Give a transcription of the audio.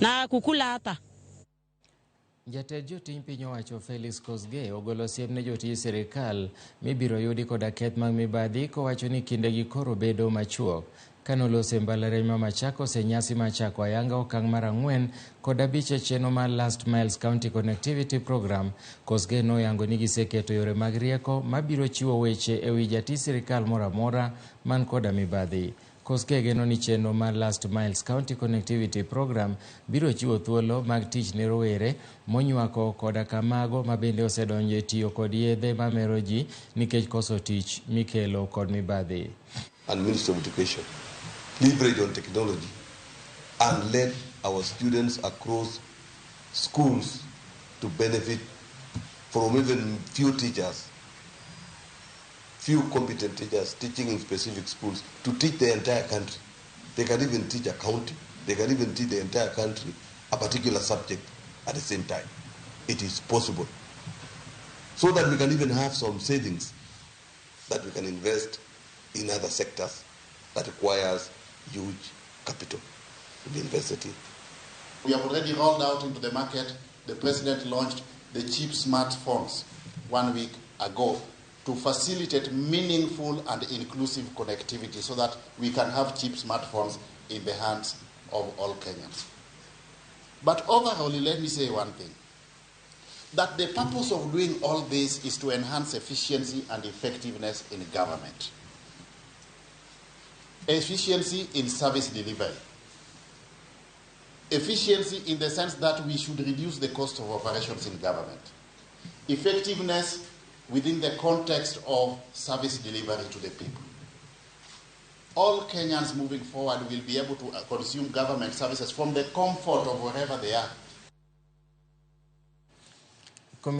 Na kukula hata. Jatend jotij piny owacho Felix Kosgei ogolo siem ne jotij sirikal mibiro yudi koda keth mag mibadhi kowacho ni kindegi koro bedo machuok. Kanoloso e mbalariany ma Machakos e nyasi mar chako ayanga okang' mar 4 kod 5 e chenro mar Last Miles County Connectivity Program, Kosgei noyango ni giseketo yore mag rieko mabiro chiwo weche e wi jatij sirikal moro amora man koda mibadhi. Kosgei geno ni chenro mar Last Miles County Connectivity Program biro chiwo thuolo mag tich ne rowere monywako koda kamago mabende osedonjo e tiyo kod yedhe mamero ji nikech koso tich mikelo kod mibadhi. And Ministry of Education leverage on technology and let our students across schools to benefit from even few teachers, few competent teachers teaching in specific schools to teach the entire country. They can even teach a county, they can even teach the entire country a particular subject at the same time. It is possible. So that we can even have some savings that we can invest in other sectors that requires huge capital to be invested in. We have already rolled out into the market. The president launched the cheap smartphones 1 week ago to facilitate meaningful and inclusive connectivity so that we can have cheap smartphones in the hands of all Kenyans. But overall, let me say one thing, that the purpose of doing all this is to enhance efficiency and effectiveness in government. Efficiency in service delivery. Efficiency in the sense that we should reduce the cost of operations in government. Effectiveness within the context of service delivery to the people. All Kenyans moving forward will be able to consume government services from the comfort of wherever they are.